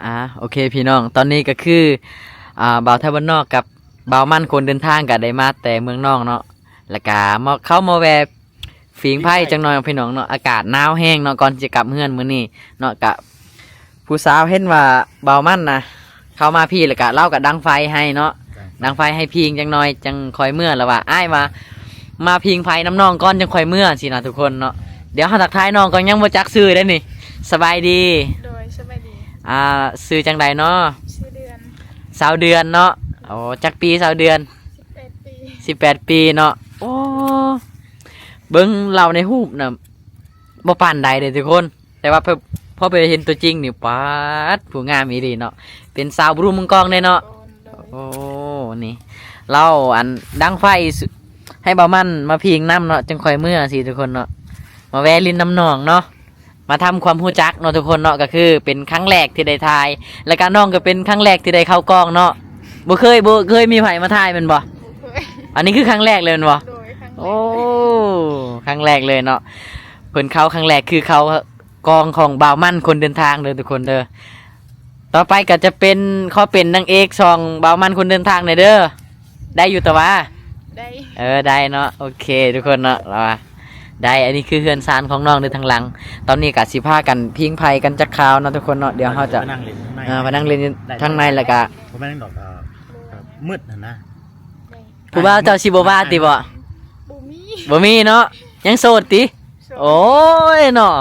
ອ່າ ໂອເຄພີ່ນ້ອງ, ຕອນນີ້ກໍຄື ອ່າ ບ່າວໄທບ້ານນອກກັບບ່າວມັນຄົນເດີນທາງກໍໄດ້ມາແຕ່ເມືອງນອງເນາະ, ແລ້ວກໍມາ ເຂົ້າມາແວ່ຜິງໄຟຈັກໜ່ອຍພີ່ນ້ອງເນາະ. ອາກາດໜາວແຮງເນາະ, ກ່ອນຊິກັບເຮືອນມື້ນີ້ເນາະ, ກະຜູ້ສາວເຫັນວ່າບ່າວມັນນະເຂົ້າມາພີ້ ແລ້ວກະລາວກະດັງໄຟໃຫ້ເນາະ, ດັງໄຟໃຫ້ພິງຈັກໜ່ອຍ ຈັ່ງຄ່ອຍເມືອ. ລາວວ່າ ອ້າຍວ່າ ມາພິງໄຟນຳນ້ອງກ່ອນ ຈັ່ງຄ່ອຍເມືອຊີ້ນະທຸກຄົນເນາະ. ດຽວເຮົາທັກທາຍນ້ອງກ່ອນ, ຍັງບໍ່ຈັກຊື່ເດ້ນີ້. ສະບາຍດີ. ໂດຍ ສະບາຍດີ. ອ່າ ຊື່ຈັ່ງໃດເນາະ? ຊື່ເດືອນ. ຊາວເດືອນເນາະ. ໂອ້ ຈັກປີຊາວເດືອນ? ສິບແປດປີ. ສິບແປດປີເນາະ. ໂອ້ ເບິ່ງລາວໃນຮູບນະ ບໍ່ປານໃດເດ້ທຸກຄົນ, ແຕ່ວ່າ ພໍໄປເຫັນຕົວຈິງນີ້ ປາດ ຜູ້ງາມອີ່ຫຼີເນາະ, ເປັນສາວບຣູເມືອງກອງເດ້ເນາະ. ໂອ້ ນີ້ ລາວ ອັນ ດັງໄຟໃຫ້ບ່າວມັນມາພິງນຳເນາະ, ຈັ່ງຄ່ອຍເມືອຊີ້ທຸກຄົນເນາະ. ມາແວ່ຫຼິ້ນນຳນ້ອງເນາະ, ມາທຳຄວາມຮູ້ຈັກເນາະທຸກຄົນເນາະ. ກໍຄືເປັນຄັ້ງແລກທີ່ໄດ້ຖ່າຍ, ແລ້ວກໍນ້ອງກໍເປັນຄັ້ງແລກທີ່ໄດ້ເຂົ້າກ້ອງເນາະ. ບໍ່ເຄີຍ ບໍ່ເຄີຍມີໃຜມາຖ່າຍແມ່ນບໍ່? ບໍ່ເຄີຍ. ອັນນີ້ຄືຄັ້ງແລກເລີຍແມ່ນບໍ່? ໂດຍ ຄັ້ງແລກ. ໂອ້ ຄັ້ງແລກເລີຍເນາະ. ເພິ່ນເຂົ້າຄັ້ງແລກຄືເຂົ້າກ້ອງຂອງບ່າວມັນຄົນເດີນທາງເດີທຸກຄົນເດີ. ຕໍ່ໄປກໍຈະເປັນ ຂໍເປັນນາງເອກຊ່ອງບ່າວມັນຄົນເດີນທາງແດ່ເດີ. ໄດ້ຢູ່ຕະຫວາ? ໄດ້. ເອີ ໄດ້ເນາະ. ໂອເຄທຸກຄົນເນາະ, ລາວວ່າໄດ້. ອັນນີ້ຄືເຮືອນຊານຂອງນ້ອງເດີທາງຫຼັງ. ຕອນນີ້ກໍຊິພາກັນພິງໄຟກັນຈັກຄາວເນາະທຸກຄົນເນາະ. ດຽວເຮົາຈະ ໄປນັ່ງຫຼິ້ນທາງໃນ. ເອີ ໄປນັ່ງຫຼິ້ນທາງໃນ ແລ້ວກໍ ບໍ່ແມ່ນດອກ ເອີ ມືດຫັ້ນນະ. ຜູ້ບ່າວເຈົ້າຊິບໍ່ວ່າຕິບໍ່? ບໍ່ມີ. ບໍ່ມີເນາະ, ຍັງໂສດຕິ? ໂສດ. ໂອ້ຍເນາະ,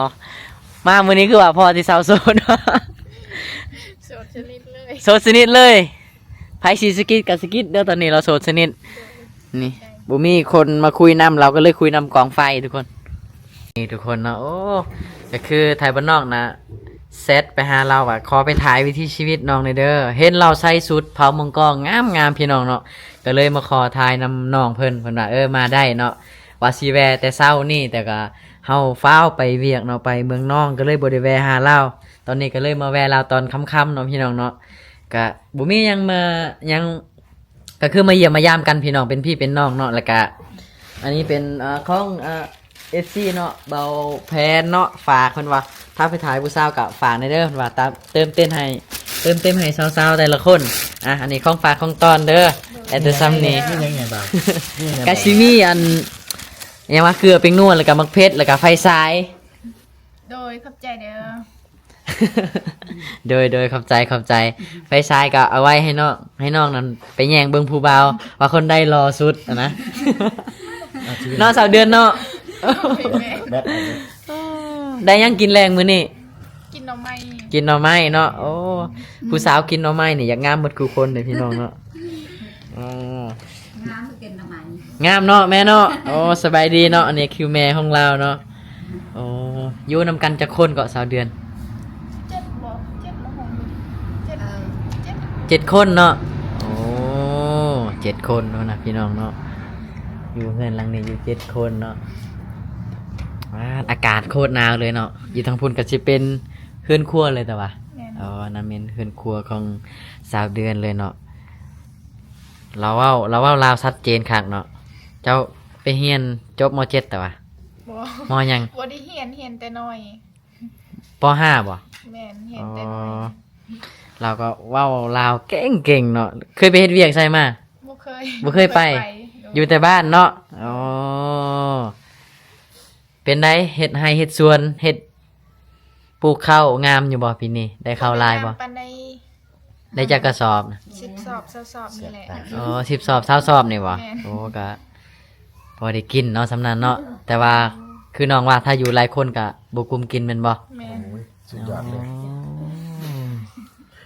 ມາມື້ນີ້ຄືວ່າພໍທີ່ສາວໂສດ. ໂສດສະໜິດເລີຍ. ໂສດສະໜິດເລີຍ. ໃຜຊິສະກິດກໍສະກິດເດີ, ຕອນນີ້ລາວໂສດສະໜິດ. ນີ້ ບໍ່ມີຄົນມາຄຸຍນຳ, ລາວກໍເລີຍຄຸຍນຳກອງໄຟທຸກຄົນ. ນີ້ທຸກຄົນເນາະ, ໂອ້ ກໍຄືໄທບ້ານນອກນະ ແຊັດໄປຫາລາວວ່າ ຂໍໄປຖ່າຍວິຖີຊີວິດນ້ອງແດ່ເດີ. ເຫັນລາວໃສ່ຊຸດເຜົ່າເມືອງກອງງາມໆ ພີ່ນ້ອງເນາະ, ກໍເລີຍມາຂໍຖ່າຍນຳນ້ອງເພິ່ນ. ເພິ່ນວ່າ ເອີ ມາໄດ້ເນາະ, ວ່າຊິແວ່ແຕ່ເຊົ້ານີ້ ແຕ່ກໍເຮົາຟ້າວໄປວຽກເນາະ, ໄປເມືອງນອງ ກໍເລີຍບໍ່ໄດ້ແວ່ຫາລາວ. ຕອນນີ້ກໍເລີຍມາແວ່ລາວຕອນຄ່ຳໆເນາະ ພີ່ນ້ອງເນາະ. ກະບໍ່ມີຫຍັງ ມາຫຍັງ ກໍຄືມາຢ້ຽມມາຢາມກັນ ພີ່ນ້ອງເປັນພີ່ເປັນນ້ອງເນາະ. ແລ້ວກະອັນນີ້ເປັນ ເອີ ຂອງ ເອີ ເອັຟຊີເນາະ, ເບົາແພນເນາະ ຝາກ. ເພິ່ນວ່າ ຖ້າໄປຖ່າຍຜູ້ສາວກໍຝາກແດ່ເດີ, ເພິ່ນວ່າ ຕາມ ເຕີມເຕັນໃຫ້ ເຕີມເຕັມໃຫ້ສາວໆແຕ່ລະຄົນ. ອ່ະ ອັນນີ້ຂອງຝາກຂອງຕ້ອນເດີ. ແອດແຕ່ຊ່ຳນີ້ ມີຫຍັງແດ່ບ່າວ? ມີຫຍັງແດ່? ກະຊິມີອັນ ຫຍັງວ່າ ເກືອແປ້ງນົວ ແລ້ວກະໝາກເຜັດ ແລ້ວກະໄຟສາຍ. ໂດຍ ຂອບໃຈເດີ. ໂດຍ ໂດຍ ຂອບໃຈ ຂອບໃຈ. ໄຟສາຍກໍເອົາໄວ້ໃຫ້ນ້ອງ ໃຫ້ນ້ອງນັ້ນໄປແຍ່ງເບິ່ງຜູ້ບ່າວ ວ່າຄົນໃດຫຼໍ່ສຸດຫັ້ນນະ. ເນາະ ສາວເດືອນເນາະ. ໂດຍ ແມ່ນ. ໄດ້ຫຍັງກິນແລງມື້ນີ້? ກິນໜໍ່ໄມ້. ກິນໜໍ່ໄມ້ເນາະ. ໂອ້ ຜູ້ສາວກິນໜໍ່ໄມ້ນີ້ຢາກງາມໝົດຄູ່ຄົນເດ້ ພີ່ນ້ອງເນາະ. ອໍ ງາມຄືກິນໜໍ່ໄມ້. ງາມເນາະແມ່ເນາະ. ໂອ້ ສະບາຍດີເນາະ, ອັນນີ້ຄືແມ່ຂອງລາວເນາະ. ໂອ້ ຢູ່ນຳກັນຈັກຄົນເກາະ ສາວເດືອນ? ເຈັດບໍ່? ເຈັດບໍ່? ຫົກ ເຈັດ ເອີ ເຈັດ ເຈັດຄົນເນາະ. ໂອ້ ເຈັດຄົນເນາະນະ ພີ່ນ້ອງເນາະ, ຢູ່ເຮືອນຫຼັງນີ້ຢູ່ເຈັດຄົນເນາະ. ອາ ອາກາດໂຄດໜາວເລີຍເນາະ. ຢູ່ທາງພຸ້ນກໍຊິເປັນເຮືອນຄົວເລີຍ ແຕ່ວ່າ ແມ່ນ ອໍ ນັ້ນແມ່ນເຮືອນຄົວຂອງສາວເດືອນເລີຍເນາະ. ລາວເວົ້າ ລາວເວົ້າລາວຊັດເຈນຄັກເນາະ. ເຈົ້າໄປຮຽນຈົບ ມໍເຈັດ ແຕ່ວ່າ ບໍ່ ມໍຫຍັງ? ບໍ່ໄດ້ຮຽນ ຮຽນແຕ່ນ້ອຍ. ປໍຫ້າບໍ່? ແມ່ນ ຮຽນແຕ່ນ້ອຍ. ອໍ ລາວກໍເວົ້າລາວເກັ່ງໆເນາະ. ເຄີຍໄປເຮັດວຽກໃສມາ? ບໍ່ເຄີຍ. ບໍ່ເຄີຍໄປ? ບໍ່ໄດ້ໄປ. ໂດຍ ຢູ່ແຕ່ບ້ານເນາະ. ອໍ ເປັນໃດ ເຮັດໄຮ່ເຮັດສວນ ເຮັດ ປູກເຂົ້າງາມຢູ່ບໍ່ປີນີ້? ໄດ້ເຂົ້າຫຼາຍບໍ່? ບໍ່ໄດ້ປານໃດ. ໄດ້ຈັກກະສອບ? ສິບສອບ ຊາວສອບນີ້ແຫຼະ. ອໍ ສິບສອບ ຊາວສອບນີ້ບໍ່? ແມ່ນ. ໂອ້ ກະພໍໄດ້ກິນເນາະ ສ່ຳນັ້ນເນາະ. ແຕ່ວ່າຄືນ້ອງວ່າ ຖ້າຢູ່ຫຼາຍຄົນກະບໍ່ກຸມກິນແມ່ນບໍ່? ແມ່ນ. ໂອ້ຍ ສຸດຍອດເລີຍ.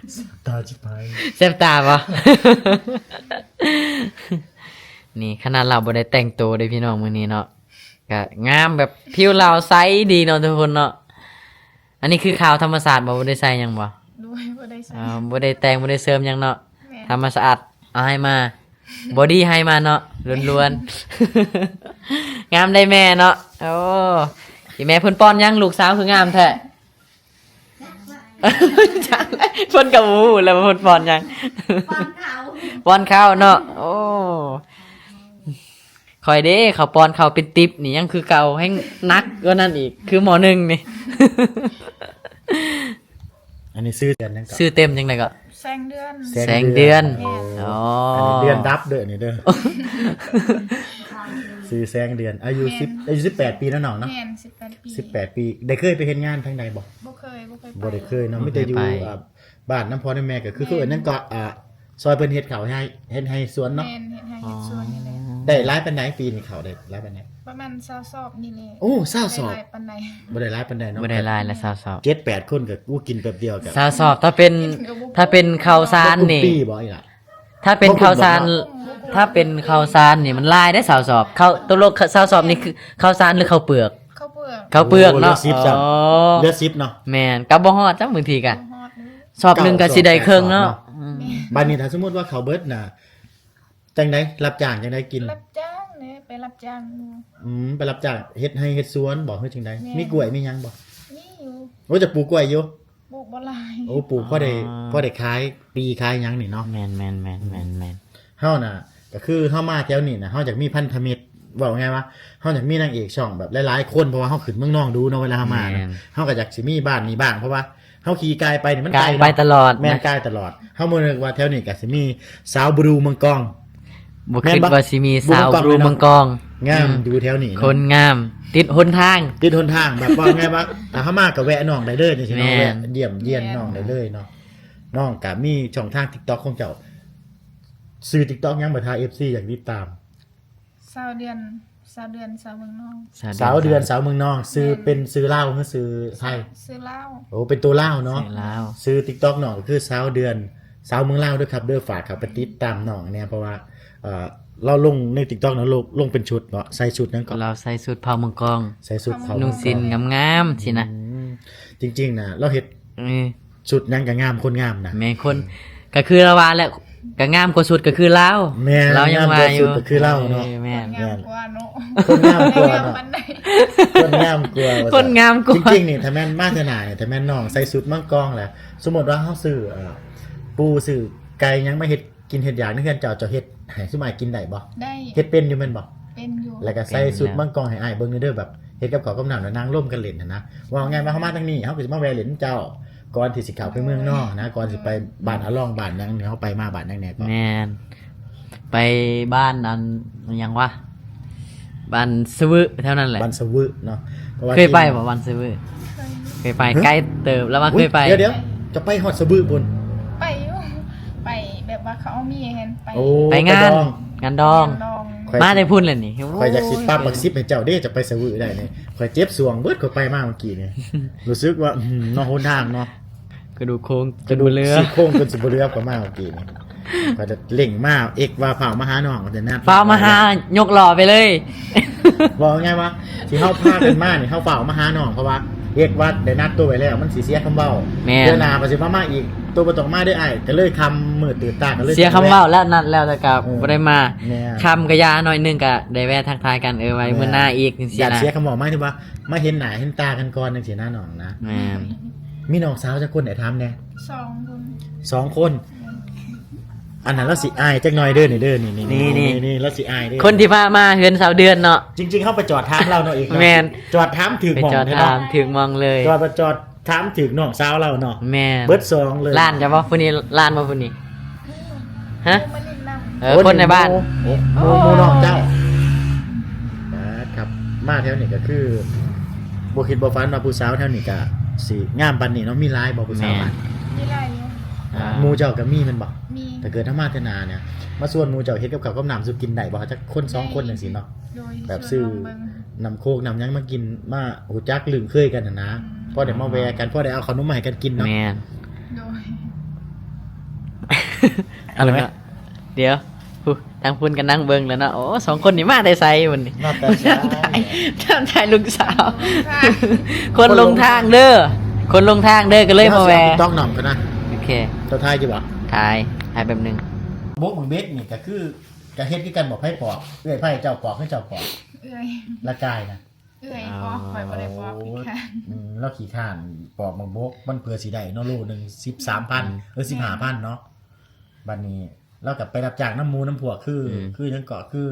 ອໍ ຕາຊິໄປ ແສບຕາບໍ່? ນີ້ຂະໜາດລາວບໍ່ໄດ້ແຕ່ງໂຕເດ້ພີ່ນ້ອງ ມື້ນີ້ເນາະ. ກະງາມແບບຜິວລາວໃສດີເນາະທຸກຄົນເນາະ. ອັນນີ້ຄືຂາວທຳມະຊາດບໍ່? ບໍ່ໄດ້ໃສ່ຫຍັງບໍ່? ໂດຍ ບໍ່ໄດ້ໃສ່. ອໍ ບໍ່ໄດ້ແຕ່ງ ບໍ່ໄດ້ເສີມຫຍັງເນາະ. ແມ່ນ. ທຳມະຊາດ ເອົາໃຫ້ມາ ບໍດີ້ໃຫ້ມາເນາະ ລ້ວນໆ. ງາມໄດ໋ແມ່ເນາະ. ໂອ້ ອີແມ່ເພິ່ນປ້ອນຫຍັງ? ລູກສາວຄືງາມແທ້. ເພິ່ນກໍບໍ່ຮູ້ແລ້ວວ່າເພິ່ນປ້ອນຫຍັງ. ປ້ອນເຂົ້າ ປ້ອນເຂົ້າເນາະ. ໂອ້ ຂ້ອຍເດ້ ເຂົາປ້ອນເຂົ້າເປັນຕິບນີ້ ຍັງຄືເກົ່າ ແຮ່ງໜັກກວ່ານັ້ນອີກ ຄື ມໍໜຶ່ງນີ້. ອັນນີ້ຊື່ເດືອນຫຍັງກໍ? ຊື່ເຕັມຈັ່ງໃດກໍ? ແສງເດືອນ. ແສງເດືອນ. ແມ່ນ. ອໍ ອັນນີ້ເດືອນດັບເດີ ອັນນີ້ເດີ. ຊື່ແສງເດືອນ ອາຍຸສິບ ແມ່ນ ອາຍຸສິບແປດປີເນາະນ້ອງເນາະ. ແມ່ນ ສິບແປດປີ. ສິບແປດປີ. ໄດ້ເຄີຍໄປເຮັດງານທາງໃດບໍ່? ບໍ່ເຄີຍ ບໍ່ເຄີຍໄປ. ບໍ່ໄດ້ເຄີຍເນາະ ບໍ່ເຄີຍໄປ. ມີແຕ່ຢູ່ ອ່າ ບ້ານນຳພໍ່ນຳແມ່ ກໍຄື ແມ່ນ ຄືອັນນັ້ນກໍ ອ່າ ຊ່ອຍເພິ່ນເຮັດເຂົ້າໃຫ້ ເຮັດໄຮ່ສວນເນາະ. ແມ່ນ ເຮັດໄຮ່ເຮັດສວນນີ້ແຫຼະ. ອໍ ໄດ້ຫຼາຍປານໃດ? ປີນີ້ເຂົ້າໄດ້ຫຼາຍປານໃດ? ປະມານຊາວສອບນີ້ແຫຼະ. ໂອ້ ຊາວສອບ. ບໍ່ໄດ້ຫຼາຍປານໃດເນາະ. ບໍ່ໄດ້ຫຼາຍແຫຼະ ຊາວສອບ. ເຈັດແປດຄົນກໍ ໂອ້ ກິນແປັບດຽວກໍ ຊາວສອບ. ຖ້າເປັນ ກິນກໍບໍ່ ຖ້າເປັນເຂົ້າສານນີ້ ບໍ່ກຸ້ມປີບໍ່ອີ່ຫຼ້າ? ຖ້າເປັນເຂົ້າສານ ບໍ່ກຸ້ມ ບໍ່ກຸ້ມ ຖ້າເປັນເຂົ້າສານນີ້ມັນຫຼາຍເດ້ ຊາວສອບ. ເຂົ້າ ຕົກລົງ ຊາວສອບນີ້ຄືເຂົ້າສານຫຼືເຂົ້າເປືອກ? ເຂົ້າເປືອກ. ເຂົ້າເປືອກເນາະ. ໂອ້ ເຫຼືອສິບຊ້ຳ. ອໍ ເຫຼືອສິບເນາະ. ແມ່ນ ກໍບໍ່ຮອດຈ້ຳບາງທີກໍ ບໍ່ຮອດເລີຍ. ສອບໜຶ່ງກໍຊິໄດ້ເຄິ່ງເນາະ. ເກົ້າສອບເນາະ. ອືມ ແມ່ນ. ບາດນີ້ຖ້າສົມມຸດວ່າເຂົ້າເບິດນະ ຈັ່ງໃດ? ຮັບຈ້າງຈັ່ງໃດກິນ? ຮັບຈ້າງເດ້ ໄປຮັບຈ້າງຢູ່. ອືມ ໄປຮັບຈ້າງເຮັດໄຮ່ເຮັດສວນບໍ ຫຼືຈັ່ງໃດ? ແມ່ນ. ມີກ້ວຍມີຫຍັງບໍ? ມີຢູ່. ໂອ້ ຈະປູກກ້ວຍຢູ່? ປູກບໍ່ຫຼາຍ. ໂອ້ ປູກພໍໄດ້ ອໍ ພໍໄດ້ຂາຍປີຂາຍຫຍັງນີ້ເນາະ. ແມ່ນໆໆໆໆ. ເຮົານະ ກໍຄືເຮົາມາແຖວນີ້ນະ ເຮົາຢາກມີພັນທະມິດ ເວົ້າງ່າຍວ່າ ເຮົາຢາກມີນາງເອກຊ່ອງແບບຫຼາຍໆຄົນ ເພາະວ່າເຮົາຂຶ້ນເມືອງນອງດູເນາະ ເວລາເຮົາມານະ. ແມ່ນ. ເຮົາກໍຢາກຊິມີບ້ານນີ້ບ້ານ ເພາະວ່າ ເຮົາຂີ່ກາຍໄປນີ້ມັນໄກ ກາຍໄປຕະຫຼອດ ແມ່ນ ນະ ກາຍຕະຫຼອດ. ເຮົາມານຶກວ່າແຖວນີ້ກໍຊິມີສາວບຣູເມືອງກອງ. ບໍ່ຄິດວ່າຊິມີສາວບຣູເມືອງກອງ. ງາມ ອືມ ຢູ່ແຖວນີ້ເນາະ ຄົນງາມ ຕິດຫົນທາງ ຕິດຫົນທາງ. ແບບວ່າໄງວະ ຖ້າເຮົາມາກໍແວະນ້ອງໄດ້ເລີຍຈັ່ງຊີ້ເນາະ. ແມ່ນ. ແວະຢ້ຽມຢຽນນ້ອງໄດ້ເລີຍເນາະ. ນ້ອງກໍມີຊ່ອງທາງ TikTok ຂອງເຈົ້າ ຊື່ TikTok ຫຍັງ ເພື່ອຖ້າ ເອັຟຊີ ຢາກຕິດຕາມ? ສາວເດືອນ ສາວເດືອນ ສາວເມືອງນອງ. ສາວເດືອນ ສາວເມືອງນອງ. ຊື່ ແມ່ນ ເປັນຊື່ລາວ ຫຼືຊື່ໄທ? ຊື່ລາວ. ໂອ້ ເປັນໂຕລາວເນາະ. ຊື່ລາວ. ຊື່ TikTok ນ້ອງກໍຄື ສາວເດືອນ ສາວເມືອງລາວເດີຄັບເດີ. ຝາກເຂົ້າໄປຕິດຕາມນ້ອງແດ່ ເພາະວ່າ ເອີ ລາວລົງໃນ TikTok ນະ ລົງ ລົງເປັນຊຸດເນາະ. ໃສ່ຊຸດຫຍັງເກາະ? ລາວໃສ່ຊຸດເຜົ່າເມືອງກອງ ໃສ່ຊຸດເຜົ່າເມືອງກອງ ນຸ່ງສິ້ນງາມໆຊີ້ນະ. ອືມ ຈິງໆນະ ລາວເຮັດ ເອີ ຊຸດຫຍັງກໍງາມ ຄົນງາມນະ. ແມ່ນ ຄົນ ກໍຄືລາວວ່າແຫຼະ ກໍງາມກວ່າຊຸດກໍຄືລາວ. ແມ່ນ ລາວຍັງວ່າຢູ່ ງາມກວ່າຊຸດກໍຄືລາວເນາະ. ເອີ ແມ່ນ ງາມກວ່າເນາະ ຄົນງາມກວ່າເນາະ. ຄົນງາມກວ່າ ຄົນງາມກວ່າ. ຈິງໆນີ້ ຖ້າແມ່ນມາເທື່ອໜ້ານີ້ ຖ້າແມ່ນນ້ອງໃສ່ຊຸດເມືອງກອງແຫຼະ ສົມມຸດວ່າເຮົາຊື້ ເອີ ປູຊື້ໄກ່ຫຍັງມາເຮັດກິນເຮັດຢາກໃນເຮືອນເຈົ້າ ເຈົ້າເຮັດໃຫ້ຊຸມອ້າຍກິນໄດ້ບໍ່? ໄດ້. ເຮັດເປັນຢູ່ແມ່ນບໍ່? ເປັນຢູ່. ແລ້ວກໍໃສ່ຊຸດເມືອງກອງໃຫ້ອ້າຍເບິ່ງແດ່ເດີ ແບບເຮັດກັບເຂົ້າກັບນ້ຳ ແລ້ວນັ່ງລົມກັນຫຼິ້ນຫັ້ນນະ. ເວົ້າງ່າຍວ່າເຮົາມາທາງນີ້ ເຮົາກໍຊິມາແວ່ຫຼິ້ນນຳເຈົ້າ ກ່ອນທີ່ຊິເຂົ້າໄປເມືອງນອງຫັ້ນນະ ກ່ອນຊິໄປບ້ານອາລອງ ບ້ານຫຍັງ ເຮົາໄປມາບ້ານຫຍັງແດ່ເກາະ? ແມ່ນ ໄປບ້ານອັນຫຍັງວະ ບ້ານສະວຶ ແຖວນັ້ນແຫຼະ. ບ້ານສະວຶເນາະ. ເຄີຍໄປບໍ່ບ້ານສະວຶ? ເຄີຍ. ເຄີຍໄປ. ຫື? ໄກເຕີບ ລະວ່າເຄີຍໄປ. ເອີ ດຽວໆ ເຈົ້າໄປຮອດສະວຶພຸ້ນ? ໄປຢູ່ ໄປແບບວ່າເຂົາເອົາເມຍຫັ້ນໄປ. ໂອ້ ໄປງານ ໄປດອງ ງານດອງ ງານດອງ. ຂ້ອຍ ມາແຕ່ພຸ້ນແຫຼະນີ້. ໂອ້ຍ ຂ້ອຍຢາກຊິປັບບັກສິບໃຫ້ເຈົ້າເດ້ ເຈົ້າໄປສະວຶໄດ້ນີ້. ຂ້ອຍເຈັບສ່ວງເບິດ ຂ້ອຍໄປມາເມື່ອກີ້ນີ້ ຮູ້ສຶກວ່າ ອືມ ເນາະ ຫົນທາງເນາະ ກະດູກໂຄງຈົນບໍ່ເຫຼືອ ກະດູກຊີ້ໂຄງຈົນຊິບໍ່ເຫຼືອ ຂ້ອຍມາເມື່ອກີ້ນີ້. ຂ້ອຍເລັ່ງມາ ເອັກວ່າຟ້າວມາຫານ້ອງ ແຕ່ນັດ ຟ້າວມາຫາ ຍົກລໍ້ໄປເລີຍ. ເວົ້າງ່າຍວ່າ ທີ່ເຮົາພາກັນມານີ້ ເຮົາຟ້າວມາຫານ້ອງ ເພາະວ່າເອັກວ່າໄດ້ນັດໂຕໄວ້ແລ້ວ ມັນຊິເສຍຄຳເວົ້າ. ແມ່ນ. ເທື່ອໜ້າກໍຊິມາ ມາອີກ ໂຕບໍ່ຕ້ອງມາເດີ້ອ້າຍ ກໍເລີຍຄ່ຳ ມື້ຕື່ນຕາກໍເລີຍ ເສຍຄຳເວົ້າແລ້ວ ນັດແລ້ວ ແຕ່ກໍ ເອີ ບໍ່ໄດ້ມາ. ແມ່ນ. ຄ່ຳກໍຢ່າ ໜ້ອຍໜຶ່ງກໍໄດ້ແວະທັກທາຍກັນ ເອີ ໄວ້ ແມ່ນ ມື້ໜ້າອີກ ຈັ່ງຊີ້ນະ. ຢາກເສຍຄຳເວົ້າ ໝາຍເຖິງວ່າມາເຫັນໜ້າເຫັນຕາກັນກ່ອນ ຈັ່ງຊີ້ນະນ້ອງນະ. ແມ່ນ. ມີນ້ອງສາວຈັກຄົນ ອ້າຍຖາມແດ່? ສອງຄົນ. ສອງຄົນ. ອັນນັ້ນລາວຊິອາຍຈັກໜ້ອຍເດີນີ້ເດີ ນີ້ໆ ນີ້ໆ ລາວຊິອາຍເດີ. ຄົນທີ່ພາມາເຮືອນສາວເດືອນເນາະ. ຈິງໆ ເຮົາໄປຈອດຖາມລາວເນາະ ເອກເນາະ. ແມ່ນ. ຈອດຖາມຖືກໝ່ອງເລີຍເນາະ. ໄປຈອດຖາມຖືກໝ່ອງເລີຍ. ຈອດ ໄປຈອດຖາມຖືກນ້ອງສາວລາວເນາະ. ແມ່ນ. ເບິດສອງເລີຍ. ລ້ານຈະບໍ່ ຜູ້ນີ້ລ້ານບໍ່ ຜູ້ນີ້? ຮະ? ເອີ ຄົນໃນບ້ານ. ໂອ້ ໝູ່ ໝູ່ນ້ອງເຈົ້າ. ປາດ ຄັບ ມາແຖວນີ້ກໍຄືບໍ່ຄິດບໍ່ຝັນວ່າຜູ້ສາວແຖວນີ້ກໍຊິງາມປານນີ້ເນາະ. ມີຫຼາຍບໍ່ຜູ້ສາວບ້ານ? ມີຫຼາຍຢູ່. ອ່າ ໝູ່ເຈົ້າກໍມີແມ່ນບໍ່? ມີ. ຖ້າເກີດເຮົາມາເທື່ອໜ້ານີ້ ມາຊວນໝູ່ເຈົ້າເຮັດກັບເຂົ້າກັບນ້ຳສູ່ກິນໄດ້ບໍ່? ຈັກຄົນສອງຄົນຈັ່ງຊີ້ເນາະ. ໂດຍ. ແບບຊື້ນ້ຳໂຄກນ້ຳຫຍັງມາກິນ ມາຮູ້ຈັກລຶ້ງເຄີຍກັນຫັ້ນນະ. ອືມ. ພໍໄດ້ມາແວ່ກັນ ພໍໄດ້ເອົາເຂົ້າໜົມມາໃຫ້ກັນກິນເນາະ. ແມ່ນ. ໂດຍ. ອັນນັ້ນແຫຼະ. ດຽວ ຜູ້ ທາງພຸ້ນກໍນັ່ງເບິ່ງແລ້ວເນາະ. ໂອ້ ສອງຄົນນີ້ມາແຕ່ໃສພຸ້ນນີ້? ມາແຕ່ໃສ? ຖາມໄທລູກສາວ. ຄົນຫຼົງທາງເດີ ຄົນຫຼົງທາງເດີ ກໍເລີຍມາແວ່. ຕ້ອງນຳກັນນະ. ໂອເຄ. ເຈົ້າຖ່າຍຢູ່ບໍ່? ຖ່າຍ ຖ່າຍແປັບໜຶ່ງ. ບົກບັກເບັກນີ້ກໍຄື ກໍເຮັດຄືກັນບໍ່? ໃຜປອກ? ເອື້ອຍໃຜ ເຈົ້າປອກ ຫຼືເຈົ້າປອກ? ເອື້ອຍ. ລະກາຍນະ? ເອື້ອຍປອກ. ອໍ ຂ້ອຍບໍ່ໄດ້ປອກ ຂີ້ຄ້ານ. ອືມ ລາວຂີ້ຄ້ານປອກບັກບົກ ມັນເພື່ອຊິໄດ້ເນາະ ໂລໜຶ່ງສິບສາມພັນ ອືມ ເອີ ສິບຫ້າພັນເນາະ. ບັດນີ້ລາວກໍໄປຮັບຈ້າງນຳໝູ່ນຳພວກ ຄື ອືມ ຄືຫຍັງເກາະ ຄື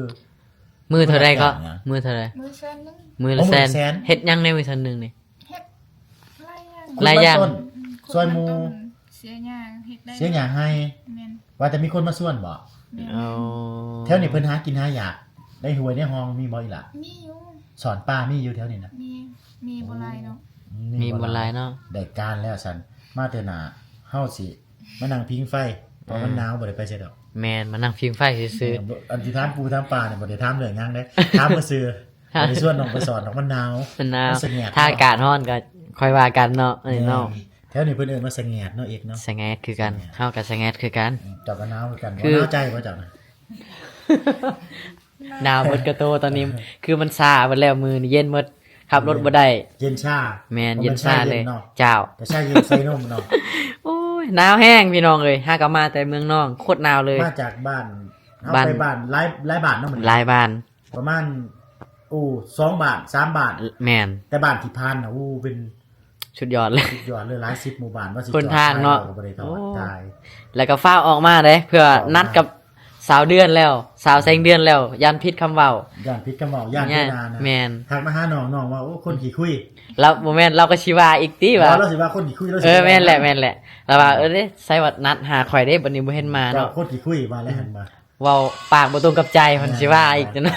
ມື້ເທົ່າໃດເກາະ? ມື້ເທົ່າໃດ? ມື້ແສນໜຶ່ງ. ມື້ລະແສນ. ອໍ ມື້ລະແສນ. ເຮັດຫຍັງໃນມື້ແສນໜຶ່ງນີ້? ເຮັດຫຼາຍຢ່າງ. ຫຼາຍຢ່າງ. ຂຸດມັນຕົ້ນ ຊ່ອຍໝູ່. ສຽຫຍ້າເຮັດໄດ້ ເສຍຫຍ້າໄຮ່. ແມ່ນ. ວ່າແຕ່ມີຄົນມາຊວນບໍ? ແມ່ນ. ໂອ້ ແຖວນີ້ເພິ່ນຫາກິນຫາຢາກ ໃນຫ້ວຍໃນຮ່ອງມີບໍ່ອີ່ຫຼ້າ? ມີຢູ່. ສອນປາມີຢູ່ແຖວນີ້ນະ? ມີ ມີບໍ່ຫຼາຍດອກ. ອືມ ມີບໍ່ຫຼາຍເນາະ. ໄດ້ການແລ້ວຊັ້ນ ມາເທື່ອໜ້າເຮົາຊິມານັ່ງຜິງໄຟ ເພາະມັນ ເອີ ໜາວ ບໍ່ໄດ້ໄປໃສດອກ. ແມ່ນ ມານັ່ງຜິງໄຟຊື່ໆ. ເອີ ອັນຊິຖາມປູຖາມປານີ້ບໍ່ໄດ້ຖາມເລື່ອງຫຍັງເດ້ ຖາມຊື່ໆ. ບໍ່ໄດ້ຊວນນ້ອງໄປສອນດອກ ມັນໜາວ ມັນໜາວ. ມັນສະແຫງດ ຖ້າອາກາດຮ້ອນກໍຄ່ອຍວ່າກັນເນາະ. ແມ່ນ. ເອີ ເນາະ. ແຖວນີ້ເພິ່ນເອີ້ນວ່າສະແຫງດເນາະ ເອກເນາະ. ສະແຫງດຄືກັນ. ສະແຫງດ. ເຮົາກໍສະແຫງດຄືກັນ. ອືມ ເຈົ້າກໍໜາວຄືກັນ. ຄື ໜາວໃຈບໍ່ເຈົ້ານະ? ໜາວໝົດກະໂຕຕອນນີ້ ຄືມັນຊາເບິດແລ້ວ ມືນີ້ເຢັນໝົດ ຂັບລົດບໍ່ໄດ້ ເຢັນຊາ. ແມ່ນ ເຢັນຊາເລີຍ. ເຈົ້າ ແຕ່ຊາເຢັນໃສ່ນົມເນາະ. ໂອ້ຍ ໜາວແຮງພີ່ນ້ອງເອີຍ ຫາກໍມາແຕ່ເມືອງນອງ ໂຄດໜາວເລີຍ. ມາຈາກບ້ານ ເຮົາ ບ້ານ ໄປບ້ານ ຫຼາຍ ຫຼາຍບ້ານເນາະ ຫຼາຍບ້ານ ປະມານ ໂອ້ ສອງບ້ານ ສາມບ້ານ. ແມ່ນ. ແຕ່ບ້ານທີ່ຜ່ານນະ ໂອ້ ເປັນ ສຸດຍອດເລີຍ ສຸດຍອດເລີຍ ຫຼາຍສິບໝູ່ບ້ານ ວ່າຊິ ເພິ່ນທາງເນາະ. ກໍບໍ່ໄດ້ເຂົ້າ ໂອ້ ຕາຍ. ແລ້ວກໍຟ້າວອອກມາເດ້ ເພື່ອ ຟ້າວອອກມາ ນັດກັບສາວເດືອນແລ້ວ ສາວແສງເດືອນແລ້ວ ຢ້ານຜິດຄຳເວົ້າ ຢ້ານຜິດຄຳເວົ້າ ຢ້ານ ຢ້ານ ເວລານະ. ແມ່ນ. ທັກມາຫານ້ອງ ນ້ອງວ່າ ໂອ້ ຄົນຂີ້ຄຸຍ. ລາວ ບໍ່ແມ່ນ ລາວກໍຊິວ່າອີກຕິວ່າ ລາວຊິວ່າຄົນຂີ້ຄຸຍ. ເອີ ແມ່ນແຫຼະ ແມ່ນແຫຼະ. ລາວວ່າ ເອີ ເດ້ ໃສວ່ານັດຫາຂ້ອຍເດ້ ບັດນີ້ບໍ່ເຫັນມາເນາະ ເຈົ້າຄົນຂີ້ຄຸຍວ່າແລ້ວຫັ້ນວ່າ. ເວົ້າປາກບໍ່ຕົງກັບໃຈ ເພິ່ນຊິວ່າອີກຈັ່ງໃດ.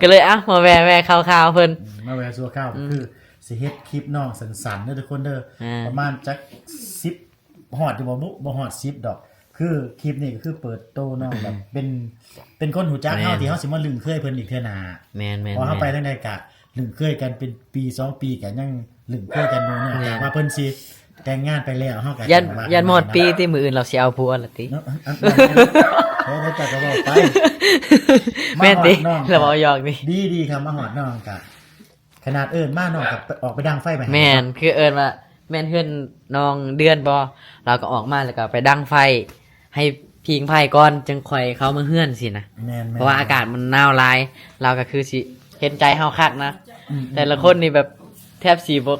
ກໍເລີຍ ເອົ້າ ມາແວ່ ແວ່ຂ່າວໆເພິ່ນ. ອືມ ມາແວ່ຊົ່ວຄາວ. ອືມ ຄືຊິເຮັດຄລິບນ້ອງສັ້ນໆເດີທຸກຄົນເດີ ອ່າ ປະມານຈັກສິບ ຮອດຢູ່ບໍ່ບຸ? ບໍ່ຮອດສິບດອກ. ຄືຄລິບນີ້ກໍຄືເປີດໂຕນ້ອງແບບ ເປັນ ເປັນຄົນຮູ້ຈັກເຮົາ ແມ່ນ ທີ່ເຮົາຊິມາລຶ້ງເຄີຍເພິ່ນອີກເທື່ອໜ້າ. ແມ່ນໆໆ. ເພາະເຮົາໄປທາງໃດກະລຶ້ງເຄີຍກັນເປັນປີສອງປີ ກະຍັງລຶ້ງເຄີຍກັນຢູ່ເນາະ. ແມ່ນ. ແຕ່ວ່າເພິ່ນຊິ ແຕ່ງງານໄປແລ້ວ ເຮົາກໍ ຢ້ານ ຢ້ານໝົດປີຕິ ມື້ອື່ນລາວຊິເອົາຜົວລະຕິ. ເນາະ ອັນ ອັນ ເອີ ເຈົ້າກໍເວົ້າໄປ. ແມ່ນຕິ ລາວເວົ້າຢອກນີ້. ດີໆ ຄັນມາຮອດນ້ອງກະ ຂະໜາດເອີ້ນມາ ນ້ອງກໍໄປ ອອກໄປດັງໄຟໄປໃຫ້. ແມ່ນ ຄືເອີ້ນວ່າ ແມ່ນເຮືອນນ້ອງເດືອນບໍ່ ລາວກໍອອກມາ ແລ້ວກໍໄປດັງໄຟ ໃຫ້ຜິງໄຟກ່ອນ ຈຶ່ງຄ່ອຍເຂົ້າມາເຮືອນຊີ້ນະ. ແມ່ນໆ. ເພາະວ່າອາກາດມັນໜາວຫຼາຍ ລາວກໍຄືຊິເຫັນໃຈເຮົາຄັກນະ. ອືມໆໆ. ແຕ່ລະຄົນນີ້ແບບແທບຊິບໍ່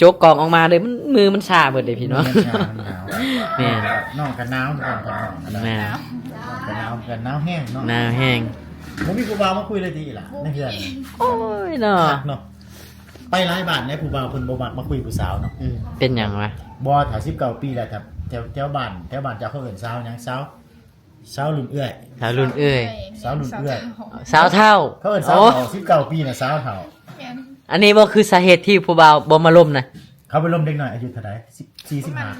ຈົກກ່ອງອອກມາເລີຍ ມັນ ມືມັນຊາເບິດເດ້ພີ່ນ້ອງ. ມັນຊາ ມັນໜາວ. ແມ່ນ. ນ້ອງກໍໜາວ ນ້ອງກໍໜາວ. ແມ່ນ. ນ້ອງກໍໜາວ ກໍໜາວແຮງເນາະ. ໜາວແຮງ. ບໍ່ມີຜູ້ບ່າວມາຄຸຍເລີຍຕິອີ່ຫຼ້າ ໃນເຮືອນ? ໂອ້ຍເນາະ ຄັກເນາະ. ໄປຫຼາຍບ້ານໃດ ຜູ້ບ່າວເພິ່ນບໍ່ມັກມາຄຸຍຜູ້ສາວເນາະ. ອືມ ເປັນຫຍັງວະ? ບໍ່ ຖ້າສິບເກົ້າປີແລ້ວ ຖ້າແຖວ ແຖວບ້ານ ແຖວບ້ານເຈົ້າເຂົາເອີ້ນສາວຫຍັງ? ສາວ ສາວລຸ້ນເອື້ອຍ. ສາວລຸ້ນເອື້ອຍ. ສາວລຸ້ນເອື້ອຍ. ສາວເຖົ້າ. ເຂົາເອີ້ນສາວເຖົ້າ. ໂອ້ ສິບເກົ້າປີນະ ສາວເຖົ້າ. ແມ່ນ. ອັນນີ້ບໍ່ຄືສາເຫດທີ່ຜູ້ບ່າວບໍ່ມາລົມນະ? ເຂົາໄປລົມເດັກນ້ອຍອາຍຸເທົ່າໃດ? ສິບສີ່ ປະມານ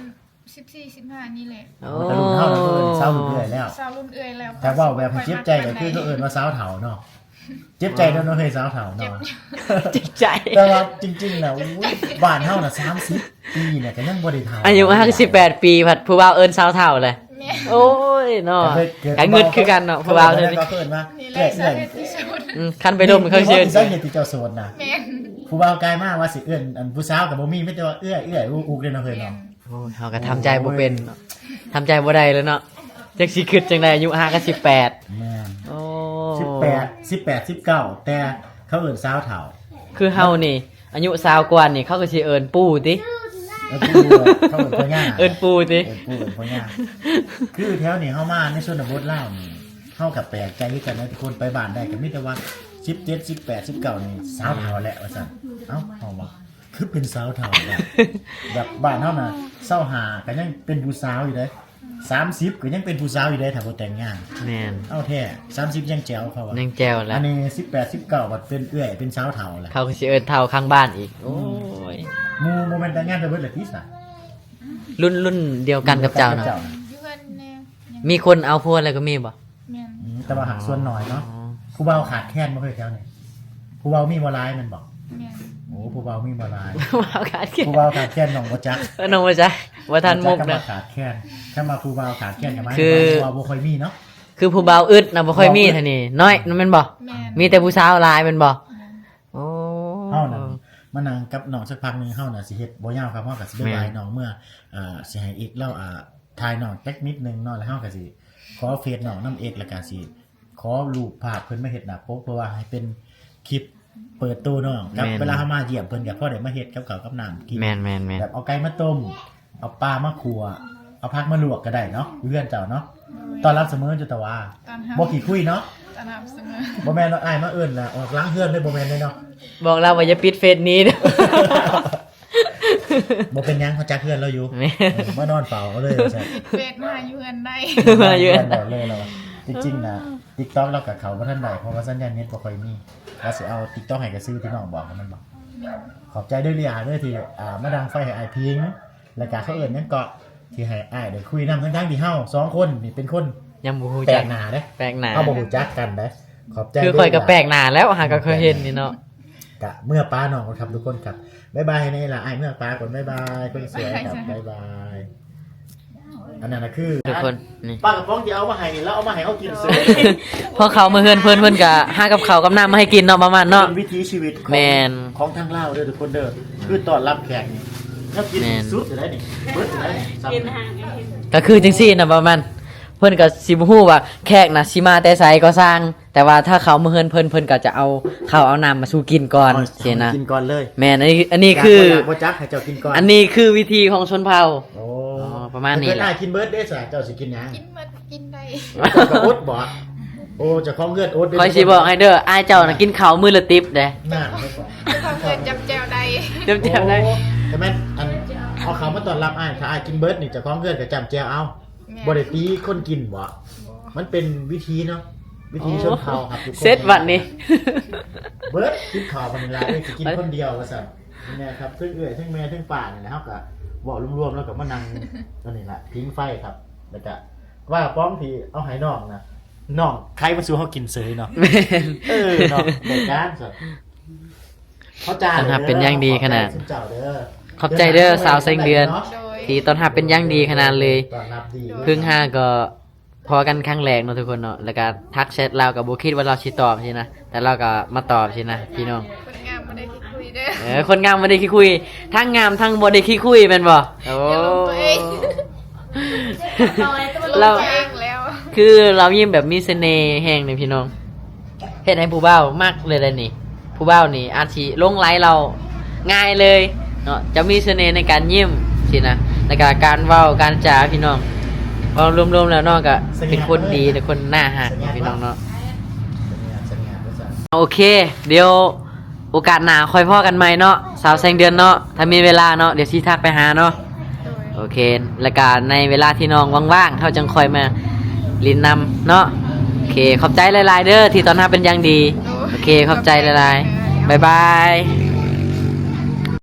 ສິບຫ້າ ສິບສີ່ ສິບຫ້ານີ້ແຫຼະ. ໂອ້ ແຕ່ລຸ້ນເຮົານະ ເຂົາເອີ້ນສາວລຸ້ນເອື້ອຍແລ້ວ. ສາວລຸ້ນເອື້ອຍແລ້ວ. ຖ້າເວົ້າແບບໃຫ້ເຈັບໃຈກໍຄືເຂົາເອີ້ນວ່າສາວເຖົ້າເນາະ. ເຈັບໃຈແລ້ວເນາະເຮີ້ຍ ສາວເຖົ້າເນາະ. ເຈັບໃຈ. ແຕ່ວ່າຈິງໆນະ ໂອ້ຍ ບ້ານເຮົານະ ສາມສິບປີນະ ກໍຍັງບໍ່ໄດ້ເຖົ້າ. ອາຍຸຫ້າສິບແປດປີ ພັດຜູ້ບ່າວເອີ້ນສາວເຖົ້າແຫຼະ. ແມ່ນ. ໂອ້ຍເນາະ ກໍງຶດຄືກັນເນາະ ຜູ້ບ່າວເທື່ອນີ້. ເອີ້ນວ່າ ນີ້ແຫຼະສາເຫດທີ່ໂສດ. ອືມ ຄັນໄປລົມເຂົາຊິເອີ້ນ ສາເຫດທີ່ເຈົ້າໂສດນະ. ແມ່ນ. ຜູ້ບ່າວກາຍມາວ່າຊິເອີ້ນ ອັນ ຜູ້ສາວກໍບໍ່ມີ ມີແຕ່ວ່າເອື້ອຍ ເອື້ອຍ ອຸກໆເດ້ເນາະເຮີ້ຍເນາະ. ໂອ້ຍ ເຮົາກໍທຳໃຈບໍ່ເປັນ ໂອ້ຍ ທຳໃຈບໍ່ໄດ້ແລ້ວເນາະ. ຈັກຊິຄິດຈັ່ງໃດ ອາຍຸຫາກໍສິບແປດ. ແມ່ນ. ໂອ້ ສິບແປດ ສິບແປດ ສິບເກົ້າ ແຕ່ເຂົາເອີ້ນສາວເຖົ້າ. ຄືເຮົານີ້ ອາຍຸຊາວກວ່ານີ້ ເຂົາກໍຊິເອີ້ນປູ່ຕິ. ເອີ້ນປູ່ ເຂົາເອີ້ນພໍ່ຍ່າ. ເອີ້ນປູ່ຕິ. ເອີ້ນປູ່ ເອີ້ນພໍ່ຍ່າ. ຄືແຖວນີ້ເຮົາມາໃນຊົນນະບົດລາວນີ້ ເຮົາກໍແປກໃຈຄືກັນນະ ທຸກຄົນໄປບ້ານໃດກໍມີແຕ່ວ່າ ສິບເຈັດ ສິບແປດ ສິບເກົ້ານີ້ ສາວເຖົ້າແລ້ວວ່າຊັ້ນ. ເອົ້າ ເຮົາວ່າ ຄືເປັນສາວເຖົ້າແບບ ແບບບ້ານເຮົານະ ຊາວຫ້າກໍຍັງເປັນຜູ້ສາວຢູ່ເດ້ ສາມສິບກໍຍັງເປັນຜູ້ສາວຢູ່ເດ້ ຖ້າບໍ່ແຕ່ງງານ. ແມ່ນ. ເອົາແທ້ ສາມສິບຍັງແຈວ ເຂົາວ່າ ຍັງແຈວແຫຼະ. ອັນນີ້ສິບແປດ ສິບເກົ້າ ບັດເປັນເອື້ອຍ ເປັນສາວເຖົ້າແລ້ວ. ເຂົາກໍຊິເອີ້ນເຖົ້າຂ້າງບ້ານອີກ. ໂອ້ຍ ໝູ່ບໍ່ແມ່ນແຕ່ງງານໄປເບິດລະຕິຊະ? ລຸ້ນ ລຸ້ນດຽວກັນກັບເຈົ້ານະ? ຢູ່ເຮືອນແດ່. ມີຄົນເອົາຜົວແລ້ວກໍມີບໍ່? ແມ່ນ. ອືມ ແຕ່ວ່າຫາກສ່ວນໜ້ອຍເນາະ. ອໍ ຜູ້ບ່າວຂາດແຄນບໍ່ເຄີຍແຖວນີ້? ຜູ້ບ່າວມີບໍ່ຫຼາຍແມ່ນບໍ່? ແມ່ນ. ໂອ້ ຜູ້ບ່າວມີບໍ່ຫຼາຍ ຜູ້ບ່າວຂາດແຄນ. ຜູ້ບ່າວຂາດແຄນ ນ້ອງບໍ່ຈັກ. ເອີ ນ້ອງບໍ່ຈັກ ບໍ່ທັນມຸກນະ. ຄຳວ່າຂາດແຄນ ຄຳວ່າຜູ້ບ່າວຂາດແຄນ ກໍໝາຍ ຄື ເຖິງວ່າຜູ້ບ່າວບໍ່ຄ່ອຍມີເນາະ. ຄືຜູ້ບ່າວອຶດນະ ບໍ່ຄ່ອຍມີ. ຜູ້ບ່າວອຶດ ເທົ່ານີ້ ນ້ອຍນັ້ນແມ່ນບໍ່? ແມ່ນ. ມີແຕ່ຜູ້ສາວຫຼາຍແມ່ນບໍ່? ແມ່ນ. ໂອ້ ເຮົານັ້ນມານັ່ງກັບນ້ອງສັກພັກໜຶ່ງ ເຮົານະຊິເຮັດບໍ່ຍາວຄັບ ເຮົາກໍຊິໄປ ແມ່ນ ໄຫວ້ນ້ອງເມືອ ເອີ ຊິໃຫ້ເອກລາວ ອ່າ ຖ່າຍນ້ອງຈັກນິດໜຶ່ງເນາະ ແລ້ວເຮົາກໍຊິຂໍເຟສນ້ອງນຳເອກ ແລ້ວກໍຊິຂໍຮູບພາບເພິ່ນມາເຮັດໜ້າປົກ ເພື່ອວ່າໃຫ້ເປັນຄລິບເປີດໂຕນ້ອງ ກັບ ແມ່ນ ເວລາເຮົາມາຢ້ຽມເພິ່ນ ກໍພໍໄດ້ມາເຮັດກັບເຂົ້າກັບນ້ຳກິນ. ແມ່ນໆໆ. ແບບເອົາໄກ່ມາຕົ້ມ ເອົາປາມາຂົ້ວ ເອົາຜັກມາລວກກໍໄດ້ເນາະ ຢູ່ເຮືອນເຈົ້າເນາະ. ໂດຍ. ຕ້ອນຮັບສະເໝີຈຸຕະວາ ຕ້ອນຮັບ ບໍ່ຂີ້ຄຸຍເນາະ. ຕ້ອນຮັບສະເໝີ. ບໍ່ແມ່ນວ່າອ້າຍມາເອີ້ນລະອອກຫຼັງເຮືອນເລີຍ ບໍ່ແມ່ນເລີຍເນາະ. ບອກລາວວ່າຢ່າປິດເຟສໜີເດີ້. ບໍ່ເປັນຫຍັງ ເຮົາຈັກເຮືອນລາວຢູ່ ແມ່ນ ເອີ ມານອນເຝົ້າເອົາເລີຍວ່າຊັ້ນ ເຟສມາຢູ່ເຮືອນໃດ ມາຢູ່ເຮືອນໃດເລີຍລາວວ່າ. ຈິງໆນະ TikTok ລາວກໍເຂົ້າບໍ່ທັນໄດ້ ເພາະວ່າສັນຍານເນັດບໍ່ຄ່ອຍມີ ວ່າຊິເອົາ TikTok ໃຫ້ກະຊື້ທີ່ນ້ອງບອກນັ້ນບໍ່? ຂອບໃຈເດີເລຍເດີ ທີ່ ອ່າ ມາດັງໄຟໃຫ້ອ້າຍພິງ ແລ້ວກະເຂົາເອີ້ນຫຍັງເກາະ ທີ່ໃຫ້ອ້າຍໄດ້ຄຸຍນຳ ທັງໆທີ່ເຮົາສອງຄົນນີ້ເປັນຄົນ ຍັງບໍ່ຮູ້ຈັກ ແປກໜ້າເດ້ ແປກໜ້າ ເຮົາບໍ່ຮູ້ຈັກກັນເດ້. ຂອບໃຈ ຄືຂ້ອຍກໍແປກໜ້າແລ້ວ ຫາກໍເຄີຍເຫັນນີ້ເນາະ. ກະເມືອປານ້ອງກ່ອນຄັບທຸກຄົນຄັບ ບາຍບາຍໃຫ້ແນ່ລະ ອ້າຍເມືອປາກ່ອນ ບາຍບາຍ ຄົນສວຍຄັບ ບາຍບາຍ. ອັນນັ້ນນະຄື ທຸກຄົນ ນີ້ ປາກະປ໋ອງທີ່ເອົາມາໃຫ້ນີ້ ລາວເອົາມາໃຫ້ເຮົາກິນເສີຍ ພໍເຂົ້າມາເຮືອນເພິ່ນ ເພິ່ນກະຫາກັບເຂົ້າກັບນ້ຳມາໃຫ້ກິນເນາະ ປະມານເນາະ ເປັນວິຖີຊີວິດຂອງ ແມ່ນ ຂອງທາງລາວເດີທຸກຄົນເດີ ຄືຕ້ອນຮັບແຂກນີ້ ແນວກິນ ແມ່ນ ສຸດເລີຍນີ້ ເບິດເລີຍນີ້ ກະຄືຈັ່ງຊີ້ນະ ປະມານ ເພິ່ນກະຊິບໍ່ຮູ້ວ່າແຂກນະຊິມາແຕ່ໃສກໍຊ່າງ ແຕ່ວ່າຖ້າເຂົ້າມາເຮືອນເພິ່ນ ເພິ່ນກໍຈະເອົາເຂົ້າເອົານ້ຳມາສູ່ກິນກ່ອນ ເອົາ ຊີ້ນະ ກິນກ່ອນເລີຍ. ແມ່ນ ອັນນີ້ ອັນນີ້ຄື ຢາກບໍ່ຢາກບໍ່ຈັກ ໃຫ້ເຈົ້າກິນກ່ອນ ອັນນີ້ຄືວິທີຂອງຊົນເຜົ່າ. ໂອ້ ອໍ ປະມານນີ້ແຫຼະ. ເພິ່ນ ອ້າຍກິນເບິດເດ້ຊະ ເຈົ້າຊິກິນຫຍັງ? ກິນເບິດ ກິນໄດ້ ເຈົ້າກໍອົດບໍ? ໂອ້ ເຈົ້າຂອງເຮືອນອົດເດ້. ຂ້ອຍຊິບອກໃຫ້ເດີ ອ້າຍເຈົ້ານະກິນເຂົ້າມື້ລະຕິບເດ້. ນັ້ນ ເຈົ້າຂອງເຮືອນຈຳແຈ່ວໄດ້ ຈຳແຈ່ວໄດ້. ໂອ້ ແຕ່ແມ່ນ ອັນ ເອົາເຂົ້າມາຕ້ອນຮັບອ້າຍ ຖ້າອ້າຍກິນເບິດນີ້ ເຈົ້າຂອງເຮືອນກໍຈຳແຈ່ວເອົາ. ແມ່ນ ບໍ່ໄດ້ຕີຄົນກິນບໍ? ບໍ່ ມັນເປັນວິທີເນາະ ວິທີຊົນເຜົ່າຄັບທຸກຄົນ. ເສັດບັດນີ້ ເບິດ ກິນເຂົ້າບັດນີ້ລະ ເອີຍ ຊິກິນຄົນດຽວວ່າຊັ້ນ. ນີ້ແຫຼະຄັບ ເຖິງເອື້ອຍ ເຖິງແມ່ ເຖິງປ້ານີ້ແຫຼະ ເຮົາກະເວົ້າລວມໆ ແລ້ວກະມານັ່ງ ອັນນີ້ລະ ຜິງໄຟຄັບ ແລ້ວກະປາກະປ໋ອງທີ່ເອົາໃຫ້ນ້ອງນະ ນ້ອງໄຂມາສູ່ເຮົາກິນເສີຍເນາະ. ແມ່ນ ເອີເນາະ ໄດ້ການຊັ້ນ. ເຮົາຈ້າ ຕ້ອນຮັບເປັນຢ່າງດີຂະໜາດ. ຂອບໃຈເດີ ຂອບໃຈເດີ ສາວແສງເດືອນ ໂດຍ ທີ່ຕ້ອນຮັບເປັນຢ່າງດີຂະໜາດເລີຍ. ຕ້ອນຮັບດີ ເພິ່ງຫາກໍ ພໍ້ກັນຄັ້ງແລກເນາະທຸກຄົນເນາະ ແລ້ວກະທັກແຊັດລາວກໍບໍ່ຄິດວ່າລາວຊິຕອບຊີ້ນະ ແຕ່ລາວກໍມາຕອບຊີ້ນະພີ່ນ້ອງ. ຄົນງາມບໍ່ໄດ້ຂີ້ຄຸຍເດີ ເອີ ຄົນງາມບໍ່ໄດ້ຂີ້ຄຸຍ ທັງງາມທັງບໍ່ໄດ້ຂີ້ຄຸຍແມ່ນບໍ່? ໂອ້ ລາວ ຄືລາວຍິ້ມແບບມີສະເໜ່ແຮງເດ້ພີ່ນ້ອງ ເຮັດໃຫ້ຜູ້ບ່າວມັກເລີຍແຫຼະນີ້. ຜູ້ບ່າວນີ້ອາດຊິຫຼົງໄຫຼລາວງ່າຍເລີຍເນາະ ຈະມີສະເໜ່ໃນການຍິ້ມຊີ້ນະ ແລ້ວກະການເວົ້າການຈາພີ່ນ້ອງ ເວົ້າລວມໆແລ້ວເນາະ ກະເປັນຄົນດີ ເປັນຄົນໜ້າຮັກພີ່ນ້ອງເນາະ. ໂອເຄ ດຽວໂອກາດໜ້າຄ່ອຍພໍ້ກັນໃໝ່ເນາະ ສາວແສງເດືອນເນາະ ຖ້າມີເວລາເນາະ ດຽວຊິທັກໄປຫາເນາະ. ໂອເຄ ແລ້ວກະໃນເວລາທີ່ນ້ອງວ່າງໆ ເຮົາຈັ່ງຄ່ອຍມາຫຼິ້ນນຳເນາະ. ໂອເຄ ຂອບໃຈຫຼາຍໆເດີ ທີ່ຕ້ອນຮັບເປັນຢ່າງດີ. ໂອເຄ ຂອບໃຈຫຼາຍໆ ບາຍບາຍ.